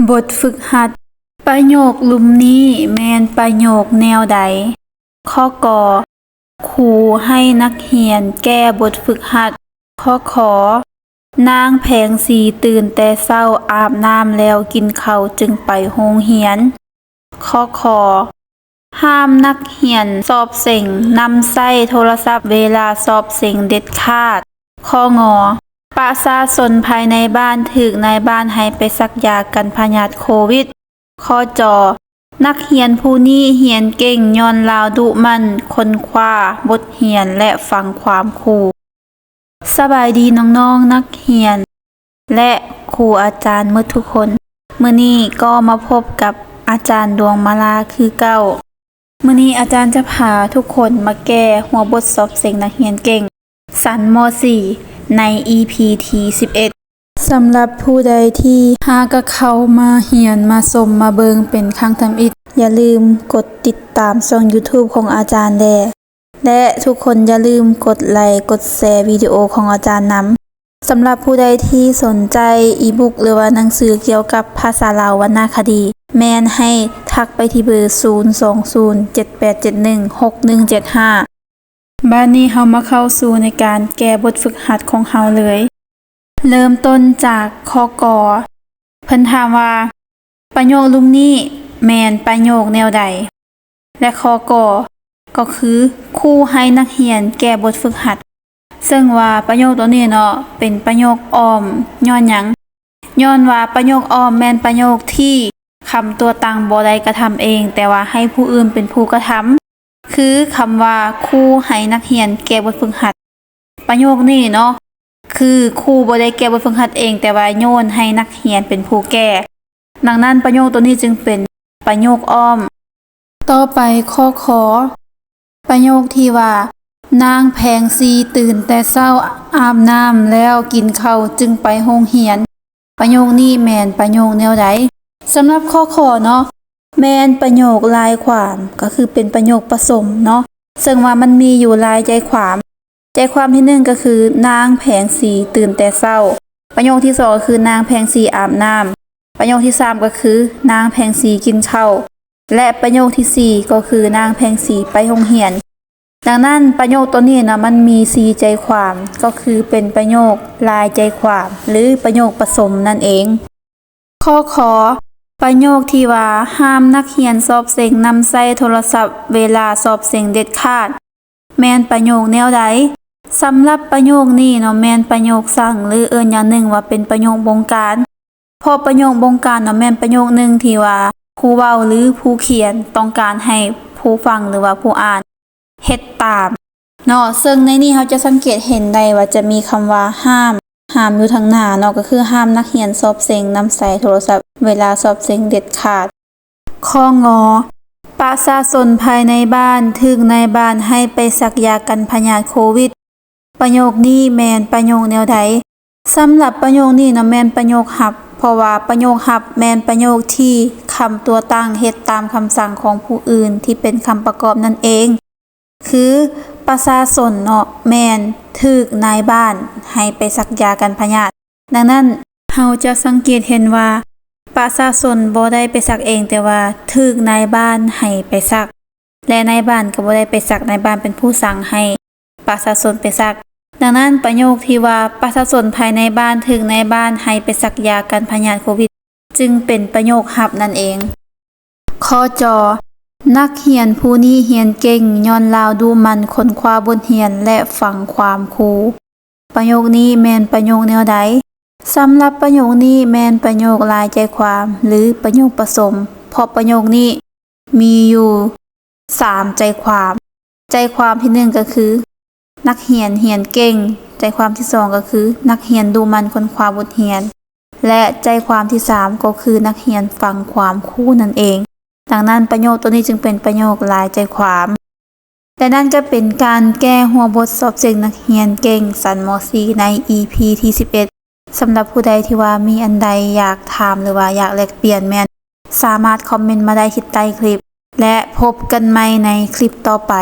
ບົດຝຶກຫັດ. ປະໂຫຍກລຸ່ມນີ້ແມ່ນປະໂຫຍກແນວໃດ? ຂໍ້ ກ. ຄູໃຫ້ນັກຮຽນແກ້ບົດຝຶກຫັດ. ຂໍ້ ຂ. ນາງແພງສີຕື່ນແຕ່ເຊົ້າ, ອາບນ້ຳແລ້ວກິນເຂົ້າຈຶ່ງໄປໂຮງຮຽນ. ຂໍ້ ຂ. ຫ້າມນັກຮຽນສອບເສັງນຳໃຊ້ໂທລະສັບເວລາສອບເສັງເດັດຂາດ. ຂໍ້ ງ. ປະຊາຊົນພາຍໃນບ້ານຖືກນາຍບ້ານໃຫ້ໄປສັກຢາກັນພະຍາດໂຄວິດ. ຂໍ້ ຈ. ນັກຮຽນຜູ້ນີ້ຮຽນເກັ່ງຍ້ອນລາວດຸໝັ່ນຄົ້ນຄວ້າບົດຮຽນ ແລະ ຟັງຄວາມຄູ. ສະບາຍດີນ້ອງໆນັກຮຽນ ແລະ ຄູອາຈານໝົດທຸກຄົນ. ມື້ນີ້ກໍມາພົບກັບອາຈານດວງມາລາຄືເກົ່າ. ມື້ນີ້ອາຈານຈະພາທຸກຄົນມາແກ້ຫົວບົດສອບເສັງນັກຮຽນເກັ່ງ ຊັ້ນ ມ.ສີ່ ໃນ ອີ ພີ ທີ ສິບເອັດ. ສຳລັບຜູ້ໃດທີ່ຫາກະເຂົ້າມາຮຽນ, ມາຊົມ, ມາເບິ່ງເປັນຄັ້ງທຳອິດ, ຢ່າລືມກົດຕິດຕາມຊ່ອງ YouTube ຂອງອາຈານແດ່ ແລະ ທຸກຄົນຢ່າລືມກົດໄລກ໌ ກົດແຊ ວິດີໂອຂອງອາຈານນຳ. ສຳລັບຜູ້ໃດທີ່ສົນໃຈອີບຸກ ຫຼືວ່າໜັງສືກ່ຽວກັບພາສາລາວວັນນະຄະດີ, ແມ່ນໃຫ້ທັກໄປທີ່ເບີ ສູນ ສອງ ສູນ ເຈັດ ແປດ ເຈັດ ໜຶ່ງ ຫົກ ໜຶ່ງ ເຈັດ ຫ້າ. ບາດນີ້ເຮົາມາເຂົ້າສູ່ໃນການແກ້ບົດຝຶກຫັດຂອງເຮົາເລີຍ. ເລີ່ມຕົ້ນຈາກຂໍ້ ກ. ເພິ່ນຖາມວ່າ ປະໂຫຍກລຸ່ມນີ້ແມ່ນປະໂຫຍກແນວໃດ? ແລະ ຂໍ້ ກ. ກໍຄື ຄູໃຫ້ນັກຮຽນແກ້ບົດຝຶກຫັດ. ເຊິ່ງວ່າປະໂຫຍກໂຕນີ້ເນາະ ເປັນປະໂຫຍກອ້ອມ. ຍ້ອນຫຍັງ? ຍ້ອນວ່າປະໂຫຍກອ້ອມແມ່ນປະໂຫຍກທີ່ຄຳຕົວຕັ້ງບໍ່ໄດ້ກະທຳເອງ, ແຕ່ວ່າໃຫ້ຜູ້ອື່ນເປັນຜູ້ກະທຳ. ຄືຄຳວ່າ ຄູໃຫ້ນັກຮຽນແກ້ບົດຝຶກຫັດ. ປະໂຫຍກນີ້ເນາະ ຄືຄູບໍ່ໄດ້ແກ້ບົດຝຶກຫັດເອງ, ແຕ່ວ່າໂຍນໃຫ້ນັກຮຽນເປັນຜູ້ແກ້. ດັ່ງນັ້ນ ປະໂຫຍກໂຕນີ້ຈຶ່ງເປັນປະໂຫຍກອ້ອມ. ຕໍ່ໄປຂໍ້ ຂ. ປະໂຫຍກທີ່ວ່າ ນາງແພງສີຕື່ນແຕ່ເຊົ້າ, ອາບນ້ຳແລ້ວກິນເຂົ້າຈຶ່ງໄປໂຮງຮຽນ. ປະໂຫຍກນີ້ແມ່ນປະໂຫຍກແນວໃດ? ສຳລັບຂໍ້ ຂ ເນາະ ແມ່ນປະໂຫຍກລາຍຄວາມ, ກໍຄືເປັນປະໂຫຍກປະສົມເນາະ, ເຊິ່ງວ່າມັນມີຢູ່ຫຼາຍໃຈຄວາມ. ໃຈຄວາມທີໜຶ່ງກໍຄື ນາງແພງສີຕື່ນແຕ່ເຊົ້າ. ປະໂຫຍກທີສອງກໍຄື ນາງແພງສີອາບນ້ຳ. ປະໂຫຍກທີສາມກໍຄື ນາງແພງສີກິນເຂົ້າ. ແລະ ປະໂຫຍກທີສີ່ກໍຄື ນາງແພງສີໄປໂຮງຮຽນ. ດັ່ງນັ້ນ ປະໂຫຍກໂຕນີ້ນະ ມັນມີສີ່ໃຈຄວາມ, ກໍຄືເປັນປະໂຫຍກຫຼາຍໃຈຄວາມ ຫຼື ປະໂຫຍກປະສົມນັ້ນເອງ. ຂໍ້ ຂ ປະໂຫຍກທີ່ວ່າ ຫ້າມນັກຮຽນສອບເສັງນຳໃຊ້ໂທລະສັບເວລາສອບເສັງເດັດຂາດ ແມ່ນປະໂຫຍກແນວໃດ? ສຳລັບປະໂຫຍກນີ້ເນາະ ແມ່ນປະໂຫຍກສັ່ງ ຫຼື ເອີ້ນຢ່າງໜຶ່ງວ່າເປັນປະໂຫຍກບົງການ. ເພາະປະໂຫຍກບົງການເນາະ ແມ່ນປະໂຫຍກໜຶ່ງທີ່ວ່າຜູ້ເວົ້າ ຫຼື ຜູ້ຂຽນຕ້ອງການໃຫ້ຜູ້ຟັງ ຫຼືວ່າຜູ້ອ່ານເຮັດຕາມເນາະ. ເຊິ່ງໃນນີ້ເຮົາຈະສັງເກດເຫັນໄດ້ວ່າຈະມີຄຳວ່າຫ້າມ, ຫ້າມຢູ່ທາງໜ້າເນາະ, ກໍຄືຫ້າມນັກຮຽນສອບເສັງນຳໃຊ້ໂທລະສັບເວລາສອບເສັງເດັດຂາດ. ຂໍ້ ງ ປະຊາຊົນພາຍໃນບ້ານຖືກນາຍບ້ານໃຫ້ໄປສັກຢາກັນພະຍາດໂຄວິດ. ປະໂຫຍກນີ້ແມ່ນປະໂຫຍກແນວໃດ? ສຳລັບປະໂຫຍກນີ້ນະ ແມ່ນປະໂຫຍກຮັບ, ເພາະວ່າປະໂຫຍກຮັບແມ່ນປະໂຫຍກທີ່ຄຳຕົວຕັ້ງເຮັດຕາມຄຳສັ່ງຂອງຜູ້ອື່ນ ທີ່ເປັນຄຳປະກອບນັ້ນເອງ. ຄື ປະຊາຊົນເນາະ ແມ່ນຖືກນາຍບ້ານໃຫ້ໄປສັກຢາກັນພະຍາດ. ດັ່ງນັ້ນ ເຮົາຈະສັງເກດເຫັນວ່າ ປະຊາຊົນບໍ່ໄດ້ໄປສັກເອງ, ແຕ່ວ່າຖືກນາຍບ້ານໃຫ້ໄປສັກ ແລະ ນາຍບ້ານກໍບໍ່ໄດ້ໄປສັກ, ນາຍບ້ານເປັນຜູ້ສັ່ງໃຫ້ປະຊາຊົນໄປສັກ. ດັ່ງນັ້ນ ປະໂຫຍກທີ່ວ່າ ປະຊາຊົນພາຍໃນບ້ານຖືກນາຍບ້ານໃຫ້ໄປສັກຢາກັນພະຍາດໂຄວິດ ຈຶ່ງເປັນປະໂຫຍກຮັບນັ້ນເອງ. ຂໍ້ ຈ ນັກຮຽນຜູ້ນີ້ຮຽນເກັ່ງຍ້ອນລາວດຸໝັ່ນຄົ້ນຄວ້າບົດຮຽນ ແລະ ຟັງຄວາມຄູ. ປະໂຫຍກນີ້ແມ່ນປະໂຫຍກແນວໃດ? ສຳລັບປະໂຫຍກນີ້ແມ່ນປະໂຫຍກຫຼາຍໃຈຄວາມ ຫຼື ປະໂຫຍກປະສົມ, ເພາະປະໂຫຍກນີ້ມີຢູ່ສາມໃຈຄວາມ. ໃຈຄວາມທີໜຶ່ງກໍຄື ນັກຮຽນຮຽນເກັ່ງ, ໃຈຄວາມທີສອງກໍຄື ນັກຮຽນດຸໝັ່ນຄົ້ນຄວ້າບົດຮຽນ ແລະ ໃຈຄວາມທີສາມກໍຄື ນັກຮຽນຟັງຄວາມຄູນັ້ນເອງ. ດັ່ງນັ້ນ ປະໂຫຍກໂຕນີ້ຈຶ່ງເປັນປະໂຫຍກຫຼາຍໃຈຄວາມ. ແລະ ນັ້ນກໍເປັນການແກ້ຫົວບົດສອບເສັງນັກຮຽນເກັ່ງຊັ້ນ ມ.ສີ່ ໃນ ອີ ພີ ທີ ສິບເອັດ. ສຳລັບຜູ້ໃດທີ່ວ່າມີອັນໃດຢາກຖາມ ຫຼືວ່າຢາກແລກປ່ຽນ ແມ່ນສາມາດຄອມເມັນມາໄດ້ທີ່ໃຕ້ຄລິບ ແລະ ພົບກັນໃໝ່ໃນຄລິບຕໍ່ໄປ.